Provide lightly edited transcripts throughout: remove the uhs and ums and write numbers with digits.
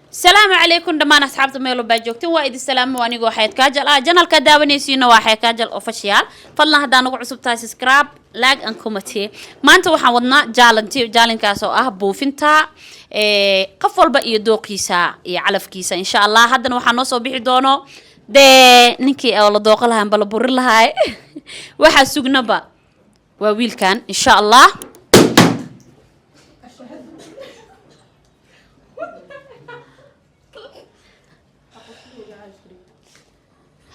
Salaamu calaykum dhammaan asxaabta meel walbaa joogteen, waa idin salaamo. Anigoo Xayaat Kaajal ah, channelka daawanaysiina waa Xayaat Kaajal Official. Fadlan haddaa nagu cusub tahay, subscribe, like and comment. Maanta waxaan wadnaa challenge, challengekaas oo ah buufinta qof walba iyo dooqiisa iyo calafkiisa, insha Allah. Haddana waxaa noo soo bixi doono dee ninkii oo la dooqo lahaa amba la burin lahaay. Waxaa sugnaba waa wiilkan, insha Allah.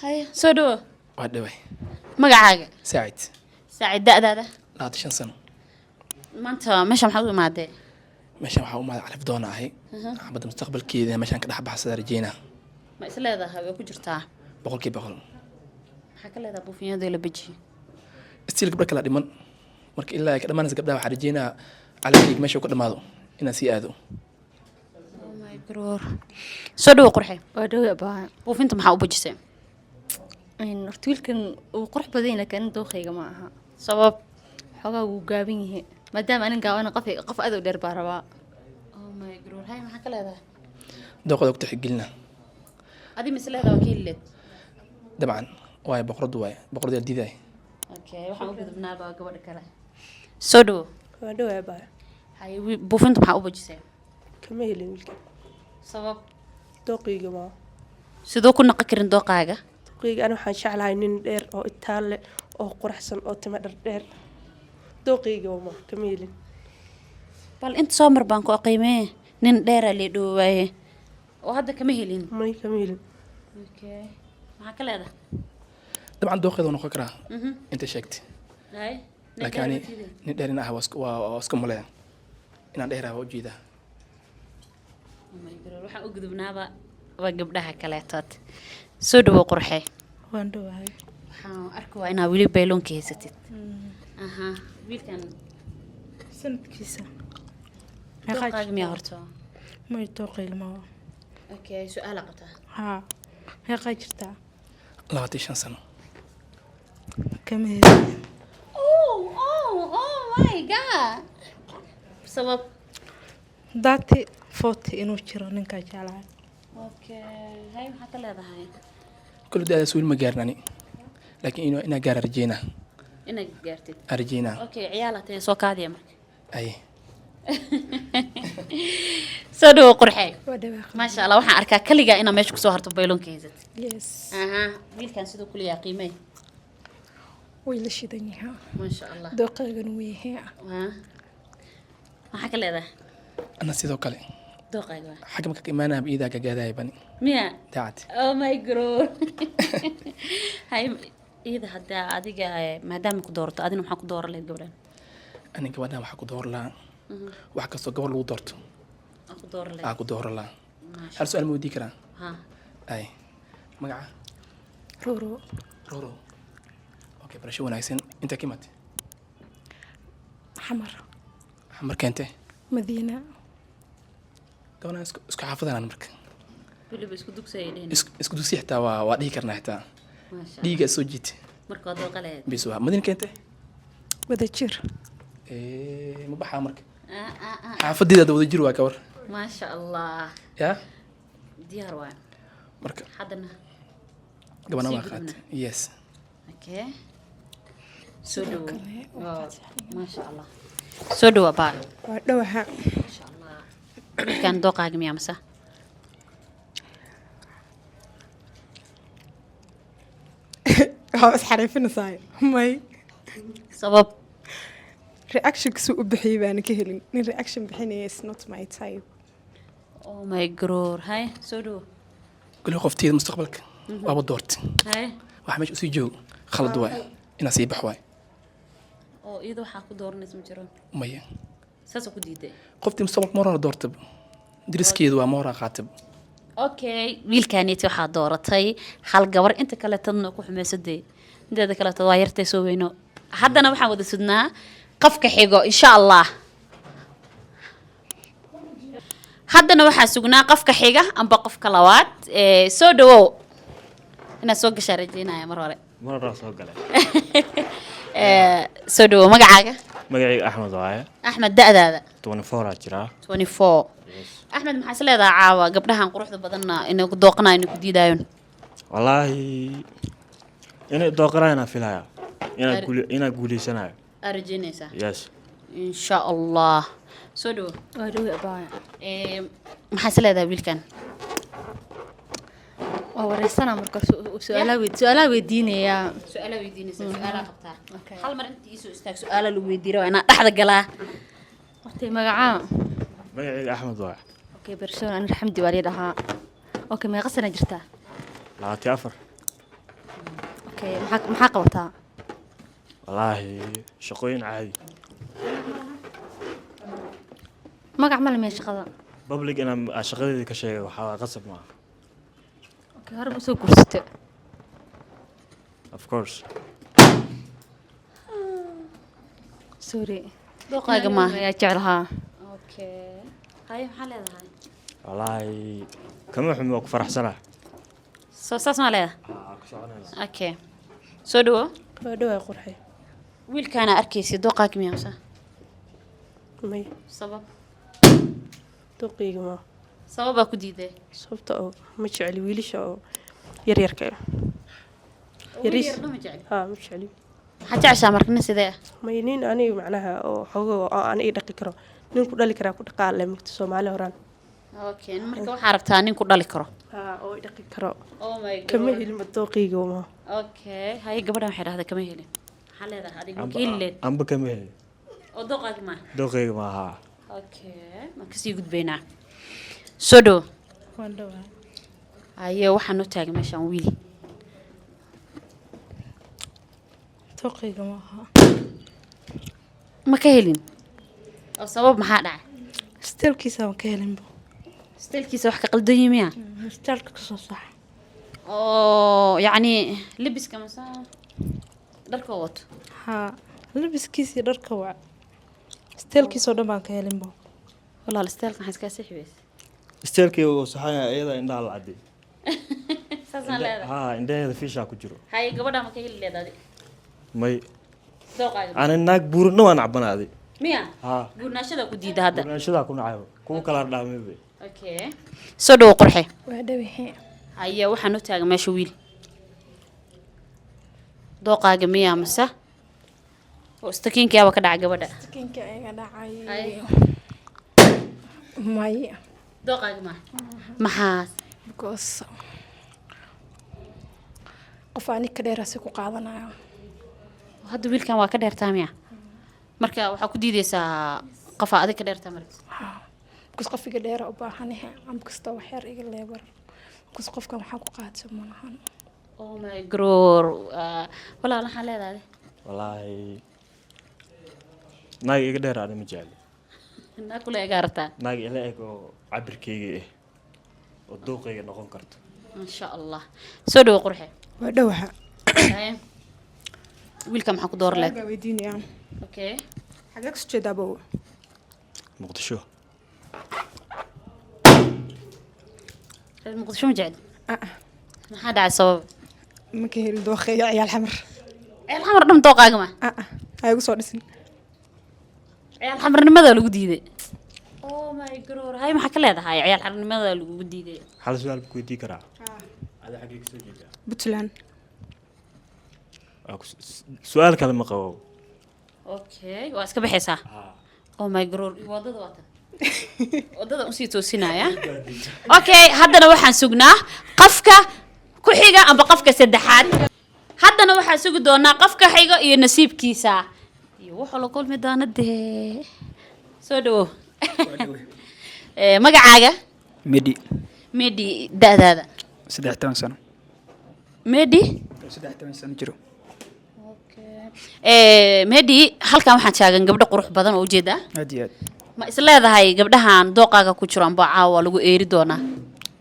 Haya, soo dhawo. Waa dhaway. Magacaaga? Saacid. Saacid, da-daada? 25 sano. Maanta meesha maxaad u imaadee? Meeshan waxaa u mahad calaf doona ahay xabadda mustaqbalkeeda meeshaan ka dhex baxsada rajeynaa. Ma is leedahay way ku jirtaa? 100%. Maxaa ka leedahay buufinyada la bejiye? Still gabdho kala dhiman, marka ilaa ay ka dhamaanaysa gabdhaha, waxaa rajeynaa calafkeyga meesha uu ka dhamaado inaan sii aado. Oh my God. Soo dhawo, qurxe. Waa dhawe, abaa. Buufinta maxaa u bujisay? Horta wiilkan uu qurux badan yahay, laakiin dooqayga ma aha. Sabab? Xoogaa wuu gaaban yahay, maadaama anin gaabana qof aad u dheer baa rabaa. Oh my God. Hay, maxaa ka leedahay? Dooqada ku tixgelina. Adi ma is leedahay waa ka helileed? Dabcan, waayo boqoradu waaye, boqoradu yaa diidaay. Okay, waxaan u gudubnaaba gabadha kale. Soo dhawo. Waa dhawaa, baa. Haye, buufinta maxaa u bujisay? Kama helin wiilka. Sabab? Dooqayga maa. Sidoo ku noqon karin dooqaaga? Dooqayga ani waxaan jeclahay nin dheer oo itaal leh oo quruxsan oo timo dhar dheer. Dooqayga ma kama helin. Bal inta soo mar baan ku qiimee, nin dheeraa lee dhowo waaye oo hadda kama helin. May, kama helin. Okay, maxaa ka leedahay? Dabcan dooqeeda wuu noqon karaa inta sheegtay. Hay. Laakiin ani nin dheer in ah waa isku maleya inaan dheeraha waa ujeedaa. Oh my God, waxaan u gudubnaaba waa gabdhaha kaleetood. Soo dhawo, qurxe. Waan dhawahay. Waxaan arki waa inaa weli bayloonka haysatid. Aha, wiilkan. Sanadkiisa? Dooqaaga miyaa horta? May, dooqayga ma. Okay, su-aala qabtaa? Haa, meeqaa jirtaa? 25 sano. Kama helin. Oh my God, sabab? 30, 40 inuu jiro ninkaa jeclahay. Okay, hay, maxaa ka leedahay? Kulli daadaas weli ma gaarin ani, laakiin inaa gaara rajeynaa. Inaad gaartid? Aan rajeynaa. Okay, ciyaal hatee soo kaadiya marka. Ay. Soo dhawo, qurxe. Waa dhawaa. Maasha Allah, waxaan arkaa kaligaa inaa meesha kusoo harto, bayloonka haysatid. Yes. Aha, wiilkan siduu kuliyaa qiimey. Way la shidan yahaa. Maasha Allah. Dooqaygana wuu yahay. Ha, maxaa ka leedahay? Ana sidoo kale. Dooqaaga waa? Xagga marka ka imaanaya iidaa gagaadaya bani. Miya? Daacad. Oh my God. Hay, iyada haddaa adiga maadaama ku doorato, adina maxaa ku dooran lahayd gabdhan? Ani gabadhan waxaa ku dooran lahaa wax kastoo gabar lagu doorto. Aa ku dooran lahayd? Aan ku dooran lahaa. Maasha. Hal su-aal ma weydii karaa? Ha. Ay, magaca? Roro. Roro, okay, barasho wanaagsan. Inta ka imaatay? Xamar. Xamar keentay? Madiina. Gabadhan isku xaafadanaan marka. Weliba isku dugsaya dhehna. Isku dugsi xitaa waa dhihi karnaa xitaa. Maasha. Dhiigaa soo jiitay. Marka waa dooqa lahayd. Bis, waa Madiina keentay. Wada jir. Ma baxaa marka? Ah, ah, ah. Xaafadeeda wada jir waa gabar. Maasha Allah. Yaa. Diyaar waay. Marka haddana gabadhan sii waa gudubna. qaatay, yes. Okay, soo dhawo. Kale Waa, maasha Allah, soo dhawo, baa. Waa dhawaha. Maasha Allah, wiilkan dooqaaga miyaa mase? Waxaa isxariifinaysaa, may. Sabab? Reactionkiisuu u bixiyay baana ka helin. Nin reaction bixinaya is not my type. Oh my God. Hay, soo dhawo. Kulli qofteeda mustaqbalka waaba doortay. Hay. Waxa meesha usii joogo khalad waay, inaan sii bax waay. Oo iyada waxaa ku dooranaysa ma jiro? Maya. Saasoo ku diiday? Qoftii mustaqbalka ma horaa doortaba, dariskeedu waa ma horaa qaataba. Okay, wiilkaaniiti waxaa dooratay hal gabar, inta kaleetadna ku xumaysadee, inteeda kaleeto waa yartay. Soo weyno, haddana waxaan wada sudnaa qofka xigo, insha Allah. Haddana waxaa sugnaa qofka xiga amba qofka labaad. Soo dhawow, inaad soo gashaa rajeynaya mar hore. Mar hore soo galay. Soo dhawow, magacaaga? Magacayga Axmed waaye. Axmed, da-daada? 24 aa jiraa. 24. Axmed, maxaa is leedahay caawa gabdhahan quruxda badanna inay ku dooqanayo, inay ku diidaayoon? Wallaahi inay dooqanayaan filaya, inaa guuleysanayo. Aa rajeynaysaa? Yes. Insha Allah. Soo dhawo. Waa dhawi, abaa. Maxaa is leedahay wiilkan? Waa wareysana marka su-aalaha weydiinayaa. Su-aalaa weydiinaysaa, su-aalaa qabtaa. Hal mar inta iisoo istaag, su-aalaa lagu weydiira, waa inaa dhexda galaa. Hortay, magacaa? Magacayga Axmed waa. Okay, bershon ani Xamdi waa lii dhahaa. Okay, meeqa sana jirtaa? 24. Okay, maxaa qabataa? Wallaahi shaqooyin caadi. Magac ma lamee shaqada? Public inaan aan shaqadeeda ka sheegay waxaa waa qasab maaha. Okay, hore ma usoo guursatay? Of course. Sorry. Dooqaaga maaha. Ayaa jeclahaa. Okay, haye, maxaa leedahay? Wallaahi kama xumi, waa ku faraxsanaa. Soo saas maa leedahay? Okay, soo dhawo. Waa dhawaa, qurxay. Wiilkaana arkaysa, dooqaaga miyaa mase? May. Sabab? Dooqayga ma. Sababaa ku diiday? Sababta oo ma jecli wiilasha oo yaryarka ah. Yariis. Wiil yar ma jecli? Haa, ma jecli. Maxaa jeceshaa marka? Nin sidee ah? May, nin aniga macnaha oo xogo oo aan ii dhaqi karo, nin ku dhali karaa ku dhaqaale mugta Soomaali horaan. Okay, marka waxaa rabtaa nin ku dhali karo. Haa, oo ii dhaqi karo. Oh my. Kama helin dooqayga ma. Okay, haye, gabadhan waxay dhahday kama helin. Maxaa leedahay adiga? Ma ka heli leed? Amba kama helin. Oo dooqaaga maaha. Dooqayga maaha. Okay, waan kasii gudbaynaa. Soo dhawo. Waan dhawaa. Haye, waxaa noo taagan meeshaan wiil. Dooqayga ma aha. Ma ka helin oo sabab maxaa dhacay? Style-kiisa waan ka helinba. Style-kiisa wax ka qaldan yihi miya? Style-ka kasoo sax. Oo yacni lebiska mase dharka wato? Haa, labiskiisii, dharka, waa style-kiisoo dhan baan ka helinba. Walaal, style-ka maxaa iskaa sixi weyse? Style-kayga oo saxan iyada indhaha la cadday. Saasaan leedahay? Haa, indhaheeda fiishaa ku jiro. Haye, gabadha ma ka heli leed adi? May. Dooqaaga ma? Ani naag buurina waan cabbanaaday. Miya? Haa. Buurnaashada ku diida hadda? Buurnaashadaa ku nacayo, kuwa kalaa dhaamebe. Okay, soo dhawo, qurxe. Waa dhawahe. Haye, waxaa noo taagan meesha wiil. Dooqaaga miyaa mase oo istakiinkayaaba ka dhaca gabadha? Kinka iga dhacay. Haye. May. Dooqaaga maaha, maxaas? Because qof ani ka dheeraasi ku qaadanayo. Hadda wiilkan waa ka dheertaa miya? Marka waxaa ku diideysaa qofaa adig ka dheertaa marka? Haa, because qof iga dheera u baahanahay ama kasta wax yar iga leebar, because qofkan waxaan ku qaadsan malahan. Oh my god. Walaal, waxaan leedahay? Wallaahi naag iga dheer ani ma jecli. Naa kula egaa rabtaa? Naag ila eg oo cabirkayga ah oo dooqayga noqon karto. Insha Allah. Soo dhawo, qurxe. Waa dhowaha. Haye. Wiilka maxaa ku door leed? Baa weydiinayaa. Okay. Xagee kasoo jeedaa, bow? Muqdisho. Reer Muqdisho ma jecel? Maxaa dhacay, sabab? Ma ka heli dooqeeyo ciyaal Xamar. Ciyaal Xamar dhan dooqaaga ma? Ah, ha igu soo dhisin. Ciyaal xamarnimada lagu diiday. Oh my god. Hay, maxaa ka leedahay ciyaal xamarnimada lagu diiday? Hal su-aal baan ku weydii karaa? Ada xaggee kasoo jeedaa? Puntland. Waa su-aal kale ma qabo. Okay, waa iska baxaysaa. Oh my god, wadada waa tan, wadada usii toosinaya. Okay, haddana waxaan sugnaa qofka ku xiga amba qofka saddexaad. Haddana waxaan sugi doonaa qofka xiga iyo nasiibkiisa iyo wuxuu la kulmi doona. Dee soo dhawo. Magacaaga? Medi. Medi, da-daada? 13 sano. Medi? 13 sano jiro. Medi, halkan waxaan taagan gabdho qurux badan oo ujeedaa. Aad iyo aad. Ma is leedahay gabdhahan dooqaaga ku jiro amba caawa lagu eeri doonaa?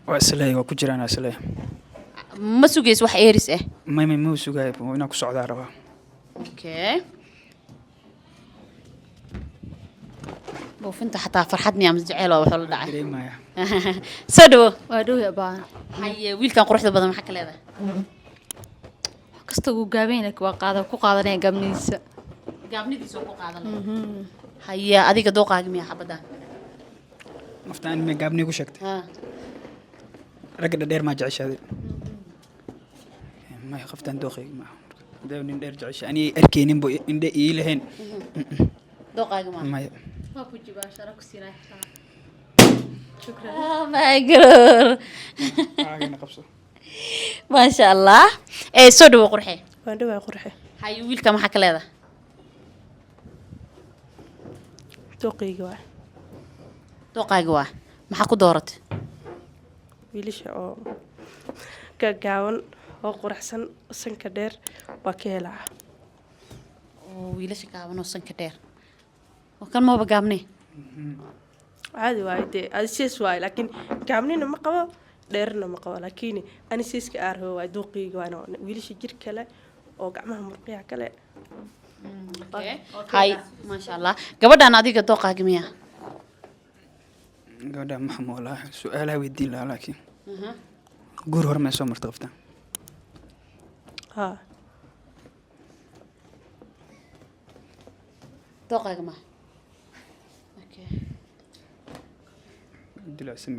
Waa isleeyahay, waa ku jiraan, waa isleeyahay. Ma sugays wax eeris ah? May, ma sugaay, inaan ku socdaa rabaa. Okay, buufinta xataa farxad miyaa mise jeceel waa wuxuu la dhacay? Dareemaya. Soo dhawo. Waa dhowi, abaa. Haye, wiilkan quruxda badan maxaa ka leedahay? Wax kasta wuu gaaban yahay, waa qaada ku qaadanaya gaabnidiisa. Gaabnidiisa ku qaadan. Haye, adiga dooqaaga miyaa xabaddan? Qoftaan ma gaabni ku sheegtay? Ha. Ragga dhadheer maa jeceshaaday? Maya, qoftaan dooqayga ma aha. Hadee nin dheer jecesha ani arkaynin bo indhe ii lahayn. Dooqaaga maaha? Maya. Waa ku jibaa shara ku siinaya. Oh my God. Aagana qabso. Maasha Allah. Ee, soo dhawo, qurxe. Waan dhawaa, qurxe. Haye, wiilka maxaa ka leedahay? Dooqayga waa. Dooqaaga waa? Maxaa ku dooratay? Wiilasha oo gaagaaban oo quraxsan, sanka dheer waa ka helaa. Oo wiilasha gaaban oo sanka dheer, oo kan maba gaabne. Caadi waaye dee, adi sidaas waaye, laakiin gaabnina ma qabo, dheerna ma qabo, laakiin ani siiska aan rabo waaye, dooqayga waa wiilasha jir kale oo gacmaha murqiyaha kale. Hay, maasha Allah. Gabadhan adiga dooqaaga miyaa? Gabadha ma xumo walaahi, su-aalaha weydiin lahaa, laakiin guur hore may soo marta qoftaan? Haa. Dooqaaga maaha? Okay. Dilacsan.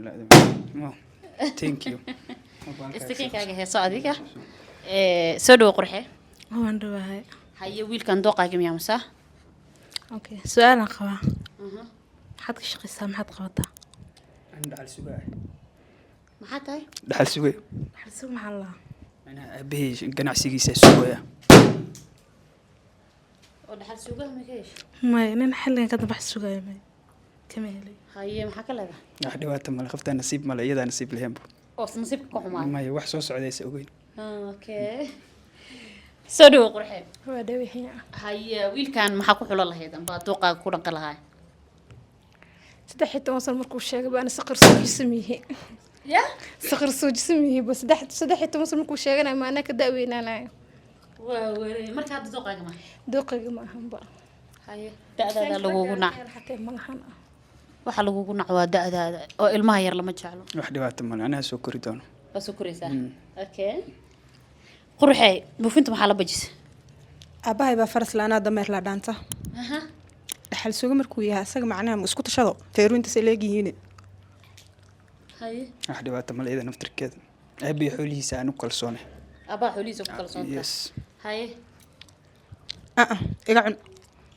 Thank you. Istikinkaaga heeso adiga. Ee, soo dhawo, qurxe. Waan dhawahay. Haye, wiilkan dooqaaga miyaa masa? Okay, su-aalaan qabaa. Maxaad ka shaqaysaa? Maxaad qabataa? Ani dhaxal sugaay. Maxaa tahay? Dhaxal sugay. Dhaxal maxaa lahaa? Macnaha aabahey ganacsigiisa sugaya. Oo dhaxal sugaha ma ka heshay? Maya, nin xilligan ka dambe wax sugaya maya, kama helay. Haye, maxaa ka leedahay? Wax dhibaato male, qoftaa nasiib male, iyadaa nasiib lahaynbu. Oo nasiibka ka xumaay? Maya, wax soo socdaysa ogeyn. Okay, soo dhawo, qurxe. Waa dhawahay. Haye, wiilkan maxaa ku xulo lahayd amba dooqaaga ku dhanqi lahaa? 13 sano markuu sheegay ba ana saqir soojisa miyihi. Ya. Saqir soojisa miyihi ba, 13 sano markuu sheeganayo, ma anaa ka da'weynaanayo? Waa wareey. Marka hadda dooqaaga ma? Dooqayga ma ahanba. Haye, da'daada lagugu nac? Xataa ma lahan. Waxa lagugu nac waa da'daada oo ilmaha yar lama jeclo. Wax dhibaato male, anaha soo kori doono. Waa soo koraysaa. Okay, qurxey, buufinta maxaa la bajisa? Aabbahay baa faras la-aanaa, dameer la dhaanta. Dhaxal suga markuu yahay asaga, macnaha ma isku tashado feeruintaas ay leegyihiin. Haye. Wax dhibaato male, iyada naftirkeeda aabahey xoolihiisa aan u kalsoonay. Abaa xoolihiisa ku kalsoonta? Yes. Haye. Aa iga cun.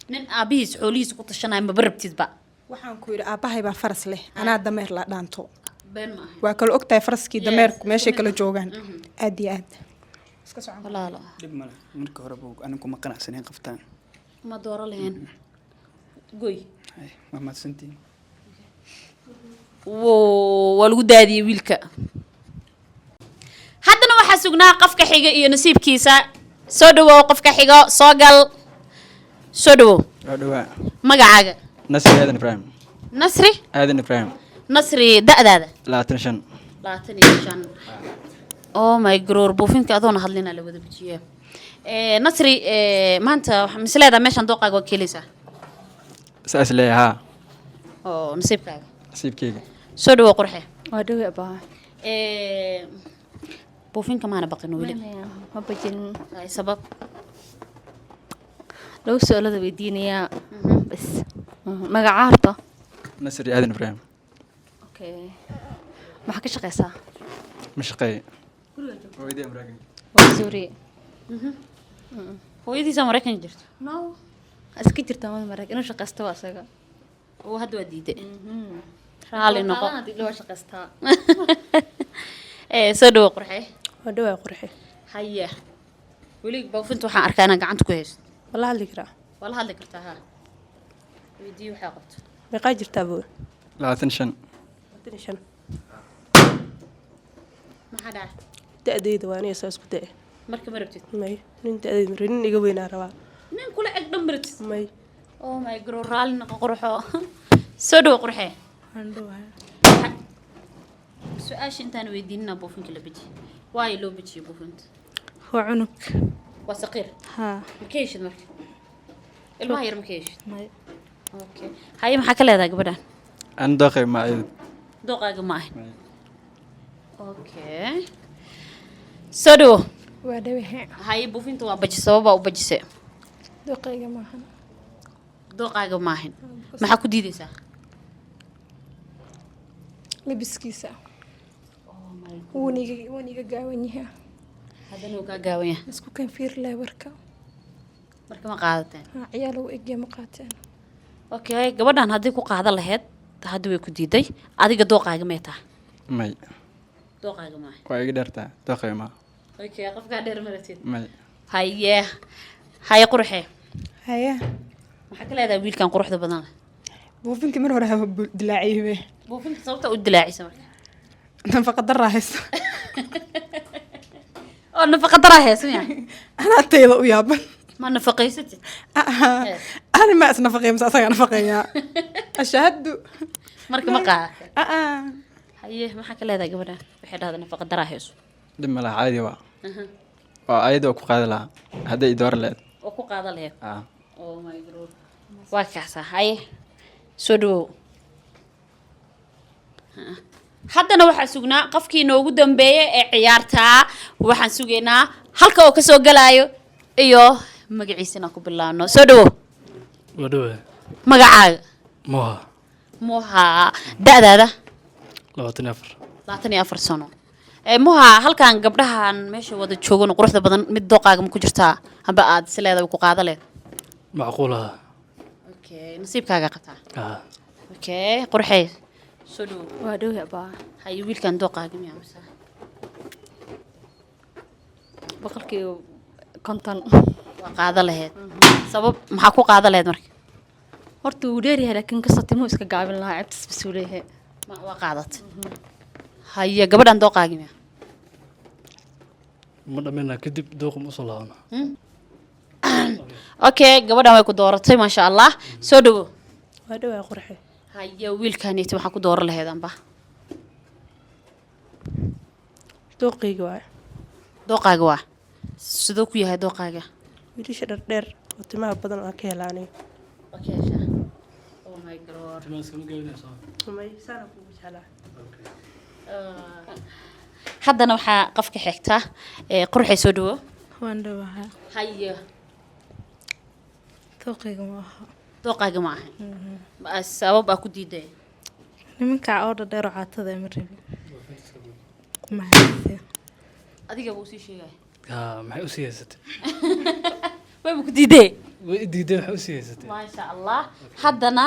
Nin aabihiis xoolihiisa ku tashanaya maba rabtidba. Waxaan ku yidhi aabbahay baa faras leh, anaa dameer la dhaanto. Been ma ahayn. Waa kala ogtahay faraskii dameerku meeshay kala joogaan, aad iyo aad iska socon. Walaalo. Dhib male, marka hore buu anigu kuma qanacsanayn qoftaan. Ma dooro lahayn goy. Hay, waa mahadsantihiin. Wo, waa lagu daadiyey wiilka. Haddana waxaa sugnaa qofka xiga iyo nasiibkiisa. Soo dhawow, qofka xigo, soo gal, soo dhawow. Waa dhawaa. Magacaaga? Nasri Aadan Ibraahim. Nasri? Aadan Ibraahim. Nasri, da'daada? 25. 25. Oh my god, buufinka adoona hadlina la wada bujiyaa. Nasri, maanta waxaa misleedaa meeshan dooqaaga waa keelaysaa? Saas leeyahay, haa. Oo nasiibkaaga. Nasiibkeyga. Soo dhawow, qurxe. Waa dhawi, abaa. Buufinka maana baqin weli? Maya, ma bajin. Ay, sabab? Laba su-aalada weydiinayaa bas. Magaca horta? Nasri Aadan Ibraahim. Okay, maxaa ka shaqeysaa? Ma shaqeeye. Hooyadii Mareykanka. Waa suuri. Hooyadiisa Maraykanka jirto? No, iska jirtaa mada marag inuu shaqeysto waa isaga. Oo hadda waa diiday, raali noqo. Waa shaqeystaa. Soo dhawow, qurxe. Waa dhawaa, qurxe. Haya, weli buufinta waxaan arkaa inaan gacanta ku haysto. Waa la hadli karaa? Waa la hadli kartaa, haa, weydii waxaa qabto. Meeqaa jirtaa, buu? 25. 25. Maxaa dhacay? Da-dayda waa aniga saa isku da-e. Marka ma rabtid? May, nin da-dayda ma rabin, nin iga weynaa rabaa. Nin kula eg dhan ma rabtid? May. Oh my god, raali noqo, qurxo. Soo dhawo, qurxe. Waan dhawahay. Su-aasha intaan weydiinina buufinka la bejiye, waayo loo bejiyey buufinta? Waa cunug. Waa saqiir? Haa. Ma ka heshid marka ilmaha yar? Ma ka heshid? Maya. Okay, haye, maxaa ka leedahay gabadhan? Ani dooqay ma iyada. Dooqaaga ma ahin? Okay, soo dhawo. Waa dhawahay. Haye, buufinta waa baji, sababaa u bajise? Dooqayga maahan. Dooqaaga ma ahin, maxaa ku diideysaa? Labiskiisa wuuna iga gaawan yahay. Haddana wuu kaa gaawan yahay. Isku kan fiir leebarka. Marka ma qaadateen? Haa, ciyaal u egya, ma qaateen. Okay, gabadhan haddii ku qaadan lahayd, hadda way ku diiday. Adiga dooqaaga may tahay? May. Dooqaaga maaha? Waa iga dheertaa, dooqay ma. Okay, qofkaa dheer maratid? May. Haye, haye quruxe. Haye. Maxaa ka leedahay wiilkan quruxda badan leh? Buufinkii mar hore haba dilaaciyey. Buufinta sababta u dilaacisa marka? Nafaqa daraa haysa. Oo nafaqa daraa haysa miya? Anaa tayda u yaaban. Ma nafaqaysatid? Ani ma isnafaqeeya mise asagaa nafaqeeyaa? Ashahadu. Marka ma qaadate? Haye, maxaa ka leedahay gabadhan? Waxay dhahday nafaqa daraa hayso. Dhib ma laha, caadi waa. Waa ayada, waa ku qaadi lahaa hadday i dooran lahayd. Oo ku qaadan lahayd? Ah. Oh my God, waa kaasaa. Haye, soo dhawow. Haddana waxaa sugnaa qofkii noogu dambeeyay ee ciyaartaa. Waxaan sugaynaa halka oo kasoo galaayo iyo magaciisa inaan ku bilaabno. Soo dhawow. Waa dhawahay. Magacaaga? Moha. Moha, da-daada? 24. 24 sano. Moha, halkan gabdhahan meesha wada joogan oo quruxda badan, mid dooqaaga ma ku jirtaa amba aad si leedahay ku qaada leed? Macquul ah. Okay, nasiibkaaga qabtaa. Ah. Okay, qurxey, soo dhawow. Waa dhowya baa. Haye, wiilkan dooqaaga miyaa mise? 50%. Waa qaada lahayd. Sabab maxaa ku qaada lahayd marka? Horta wuu dheeryahay, laakiin kastoo timuhu iska gaabin lahaa, ceebtiis bas uu leeyahay. Waa qaadat. Haye, gabadhan dooqaagi miyaa? Ma dhammaynaa kadib dooqum usoo laabana. Okay, gabadhan way ku dooratay, maasha Allah. Soo dhawow. Waa dhawaa qurxe. Haye, wiilkaniti waxaa ku dooran lahayd amba? Dooqayga waay. Dooqaaga waa sidoo ku yahay dooqaaga? Wiilasha dhardheer oo timaha badan aan ka helaa aniga. Waa ka heshaa. Oh my God. May saana kugu jeclaa. Haddana waxaa qofka xigta ee qurxay. Soo dhawo. Waan dhawahaa. Haye. Dooqayga ma aha. Dooqaaga ma ahan? Sabab aa ku diiday? Nimanka oo dhadheer oo caatada ma rabin. Mahadsan. Adiga buu sii sheegay. Ha, maxay usii haysatay? Wayba ku diiday. Way i diiday, maxay usii haysatay? Maasha Allah. Haddana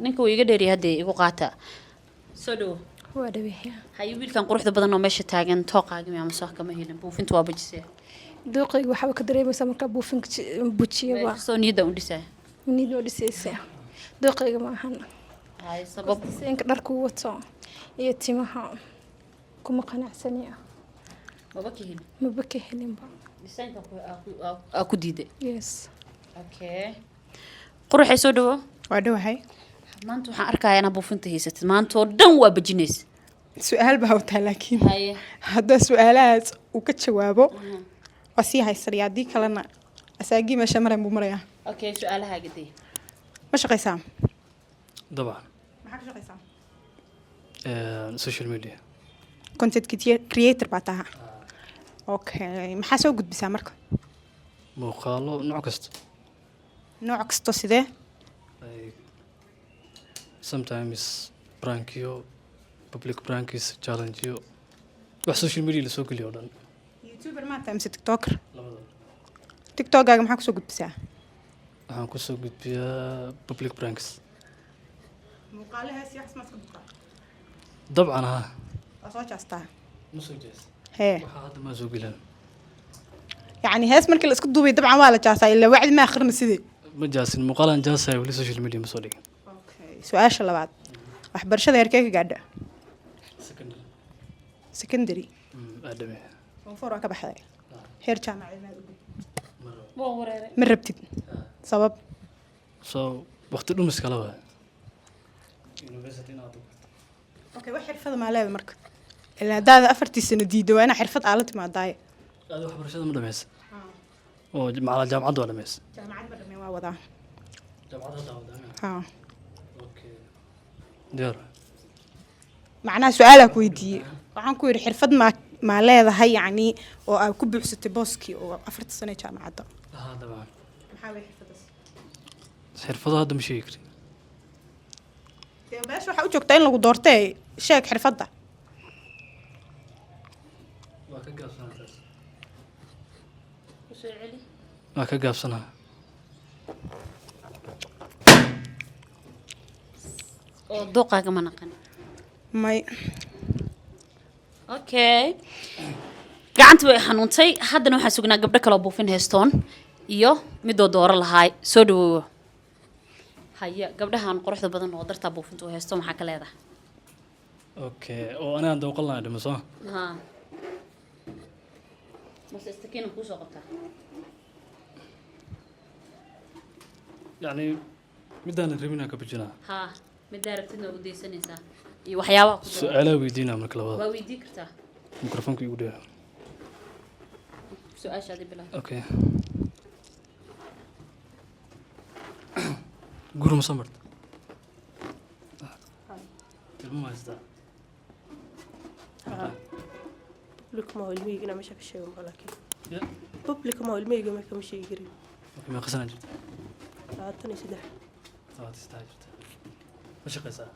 ninka uu iga dheeriyay, haddee igu qaata. Soo dhawo. Waa dhaweeyaa. Haye, wiilkan quruxda badan oo meesha taagan tooqaaga miyaa mase wax kama helin? Buufinta waa bajisee. Dooqayga waxaaba ka dareemaysaa markaa buufinka bujiyaba. Soo niyadda u dhisaya. Niyad oo dhisaysa. Dooqayga ma ahan. Haye, sabab? Seenka dharku wato iyo timaha kuma qanacsaniya. Maba ka helin? Maba ka helinba. Desaynka aa ku diiday? Yes. Okay, quruxay, soo dhawo. Waa dhawahay. Maanta waxaan arkayaa inaad buufinta haysatid, maanta oo dhan waa bajinaysa. Su-aal baa wataa laakiin. Haye. Haddaa su-aalahaas uu ka jawaabo waa sii haysanaya, haddii kalena asaagii meesha marayn buu marayaa. Okay, su-aalahaaga dee. Ma shaqaysaa? Dabcan. Maxaa ka shaqaysaa? Social media. Content creator baa taha. Okay, maxaa soo gudbisaa marka? Muuqaalo nooc kasta. Nooc kasto sidee? Like, sometimes prankiyo, public prankies, challengeyo, wax social media lasoo geliyo oo dhan. YouTuber maa tahay mise TikToker? Labadaba. TikTokaaga maxaa kusoo gudbisaa? Waxaan kusoo gudbiyaa public pranks. Muuqaalahaas iyo waxaas maad iska duubtaa? Dabcan, ha. Waa soo jaastaa? Ma soo jees. Hee. Waxaa hadda maa soo gelin. Yacni hees markii la isku duubay dabcan waa la jaasaa, ilaa wacdi ma akhrina sidii. Ma jaasin, muuqaalaan jaasaya, weli social media ma soo dhigin. Su-aasha labaad, waxbarashada heerkee ka gaadha? Secondary. Secondary? Aadame. Form four waa ka baxday. Heer jaamacadeed maad u gudbin? Ma rabtid? Sabab? So waqti dhumis kala waay university inaad. Okay, wax xirfada maa leeda marka? Ilaa haddaada afartii sano diiddo, waa inaa xirfad aala timaadaaye. Aad waxbarashada ma dhameysa oo macalaa jaamacadda waa dhameysa? Jaamacad ma dhameen, waa wadaa. Jaamacadda hadda wadaa? Ha. Diyaar. Macnaha su-aalaa ku weydiiyey, waxaan ku yidhi xirfad maa leedahay, yacni oo aad ku buuxsatay booskii oo afartii sano ee jaamacadda? Ha, dabcan. Maxaa way xirfadaas? Xirfado hadda ma sheegi karin. Dee meesha waxaa u joogtaa in lagu doortee. Sheeg xirfadda. Waa ka gaabsanaa taas. Kusoo celi. Waa ka gaabsanaa. Oo dooqaaga ma naqan? May. Okay, gacanta way xanuuntay. Haddana waxaan sugnaa gabdho kaloo buufin haystoon iyo midoo dooro lahaay. Soo dhawoowo. Haya, gabdhahan quruxda badan oo dartaa buufinta u haysto, maxaa ka leedahay? Okay, oo anigaan dooqan lahaa dhimo soo. Ha, mase istakiina kuusoo qabtaa? Yacni midaanan rabinaa ka bujinaa. Ha, middaa rabtidna u daysanaysaa iyo waxyaabaha ku dooran. Su-aalaa weydiinaa marka labada. Waa weydii kartaa. Mikrofoonka igu dheer. Su-aashaadi bilaa. Okay, guri ma soo marta? Ilmo ma haystaa? Public ma ilmahayga inaa meesha ka sheego ma, laakiin Ya. Public ma ilmahayga ma kama sheegi karin. Okay, meeqa sanaa jirta? 23. 23 jirta. Ma shaqaysaa?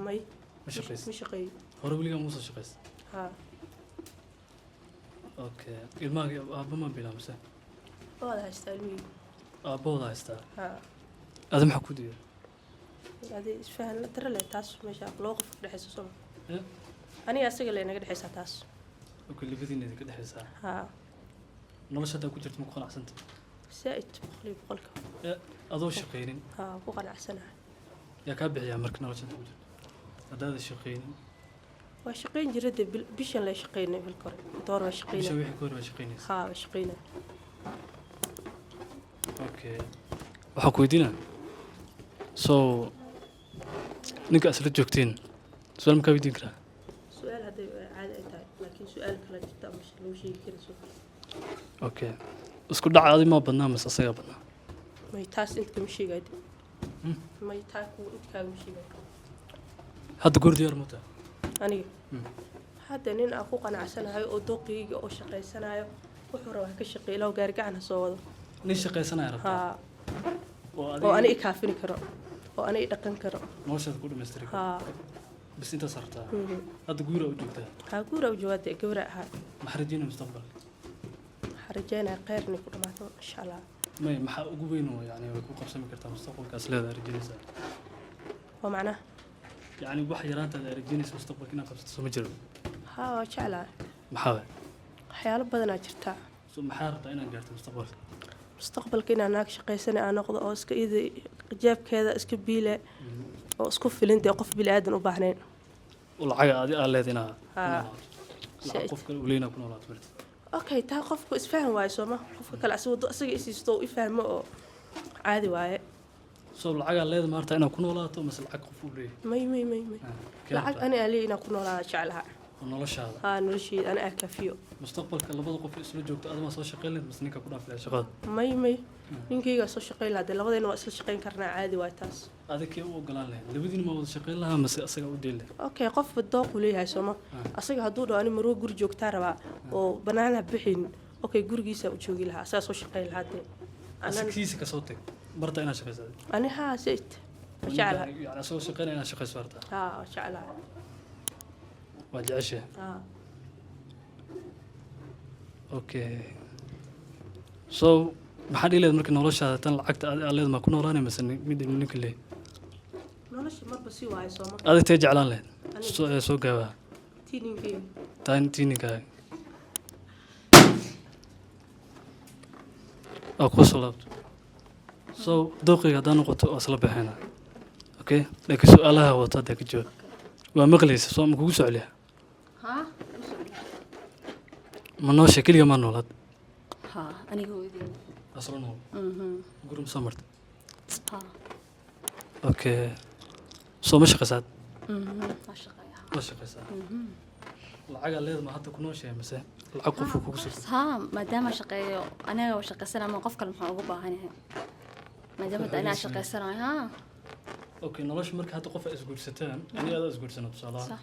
May. Ma shaqaysa? Ma shaqeeyo. Hore weligaa ma usoo shaqaysa? Haa. Okay, ilmaha aabba ma bilaa mise? Waada haystaa ilmahayga. Aabbahooda haystaa? Haa. Ada maxaa ku diiday? Adi isfahan la dara leh taas, meesha loo qof ka dhexeyso soma. Ya. Aniga asaga le naga dhexeysaa taas. Okay, labadiina idinka dhexaysaa. Haa. Nolosha haddaa ku jirta ma ku qanacsanta? Zaaid, 100%. Ya, adoo shaqaynin? Haa, ku qanacsanahay. Yaa kaa bixiyaa marka nolosha hadda ku jirto haddaada shaqaynin? Waa shaqeyn jiray dee, bishan la shaqeynay, bilka hore door waa Bisha shaqeynay. Wixii ka hor waa shaqaynaysa? Haa, waa shaqeynay. Okay, waxaan ku weydiinaa, so ninka isla joogteen su-aal ma kaa weydiin karaa? Su-aal hadday caadi ay tahay, laakiin su-aal kala jirta ama lagu sheegi karin so. Okay, isku dhaca adi maa badnaa mise asagaa badnaa? May, taas inta kama sheegayo. May, taa ku inta kaagama sheegayo. Hadda goor diyaar ma tahay? Aniga hadda nin aan ku qanacsanahay oo dooqiyga oo shaqaysanayo, wuxuu rabaa ha ka shaqeeyo, ilaw gaari gacan ha soo wado. Nin shaqaysanaya rabtaa? Haa. Oo oo ani i kaafini karo oo ani i dhaqan karo. Noloshaada ku dhamaystiri karo? Haa. Bas, intaas rabtaa? Mhm. Hadda guuraa u joogtaa? Haa, guura u jawaabta, gabra ahaa. Maxaa rajeynaya mustaqbalka? Waxaan rajeynaya kheyr inay ku dhamaato, insha Allah. May, maxaa ugu weyn oo yani way ku qabsami kartaa mustaqbalkaas leedahay rajeynaysaa? Waa macnaha? Yacni wax yaraantaada ay rajeynaysa mustaqbalka inaad qabsato soo ma jiro? Haa, waa jeclahay. Maxaa waay? Waxyaalo badanaa jirtaa. So maxaa rabtaa inaad gaarto mustaqbalka? Mustaqbalka inaan naag shaqaysana aan noqdo oo iska ida jeebkeeda iska biile oo isku filin dee, qof bili aadan u baahnayn. Oo lacaga adi aa leed inaa ku Haa. noolaato, lacag qof kale uu leynaa ku noolaato marti? Okay, taa qofku isfahan waayo sooma, qofka kale asiga wado isaga isiisto oo i fahmo oo caadi waaye. So lacagaa leeda maarta inaad ku noolaato mase lacag qof uu leeyahay? May, may, may, may. Kee Lacag rabtaa? ani aan leeyahay inaan ku noolaada jeclaha. Oo noloshaada? Haa, nolosheyda ani aan kaafiyo. Mustaqbalka labada qof isla joogto adama soo shaqayn lahayd mase ninka ku dhaafi lahayd shaqada? May, may, ninkaygaa soo shaqayn lahaa dee, labadayna waa isla shaqayn karnaa, caadi waay taas. Adig kee u ogolaan lahayd? Labadiina ma wada shaqayn lahaa mase asaga u deyn lahayd? Okay, qofba dooquu leeyahay sooma. Asaga hadduu dhaho ani marwo guri joogtaa rabaa oo banaanha bixin, okay, gurigiisa u joogi lahaa, asagaa soo shaqayn lahaa dee. Asagiisa kasoo tag, barta inaad shaqaysato. Ani haa, zaid waa jeclahay. Yani asagoo shaqaynaya inaad shaqayso hartaa? Haa, waa jeclahay. Waa jeceshahay? Haa. Okay, so maxaa dhihi lahayd marka noloshaada tan lacagta adi aad leed ma ku noolaanay mase mid ninka leeyahay? Nolosha marba si waayo sooma. Adig tee jeclaan lahayd? Aniga. Soo ee soo gaabaa. Tii ninkayga. Taa tii ninkaaga waa kuu soo laabto. So dooqiga haddaa noqoto waa isla baxeena, okay, laakiin su-aalaha wata haddaa ka jawaab. Waa maqlaysa soo ma kugu soo celiya? Haa. Ma noosha keliga maa noolaad? Haa, aniga hooyaday. Asla nool? Mhm. Guri ma soo martay? Haa. Okay, soo ma shaqaysaad? Mhm, waa shaqeeyaa. Ma shaqaysaa? Mhm. Lacagaa leed ma hadda ku nooshahay mise lacag qofku kugu soo? Haa, maadaama shaqeeyo aniga waa shaqaysana, ma qof kale maxaan ugu baahan yahay maadaama hadda anaa shaqaysanayo? Haa. Okay, nolosha marka hadda qof ay isguursataan, ani adaa isguursana tusaalahaan,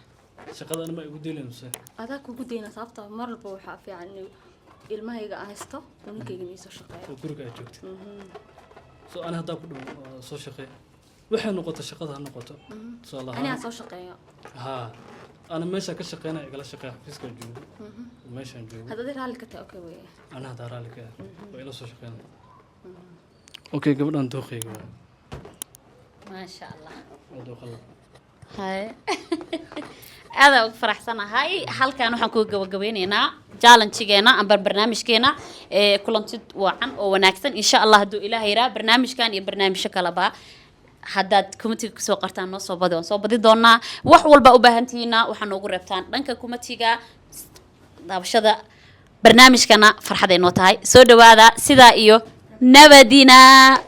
shaqada anima igu deelin mise? Adaa kugu dayna, sababta mar walba waxaa fiican in ilmahayga aan haysto oo ninkayga iisoo shaqeeyo. Oo guriga aad joogtid. Mhm. So ani haddaa ku dhawo soo shaqee? Waxay noqoto shaqada ha noqoto, tusaale Anigaa ahaan. Soo shaqeeyo. Haa, ana meesha ka shaqeynaya, igala shaqeeya, xafiiska joogo, meeshaan joogo. Haddaad raalli ka tahay, okay weye. Ana haddaa raalli ka ah, waa ila soo shaqeynaya. Okay, gabadhan dooqeyga waa. Maasha Allah. Waa dooqada. Haye, aadaan ugu faraxsanahay. Halkan waxaan ku gabagabeyneynaa challenge-geena amba barnaamijkeena ee kulanti wacan oo wanaagsan, insha Allah. Hadduu Ilaah yiraa, barnaamijkan iyo barnaamijyo kaleba haddaad comment-iga kusoo qortaan, noo soo badi, waan soo badi doonaa. Wax walba u baahantihiina waxaa noogu reebtaan dhanka comment-iga. Daawashada barnaamijkana farxad ay noo tahay. Soo dhawaada, sidaa iyo nabadina.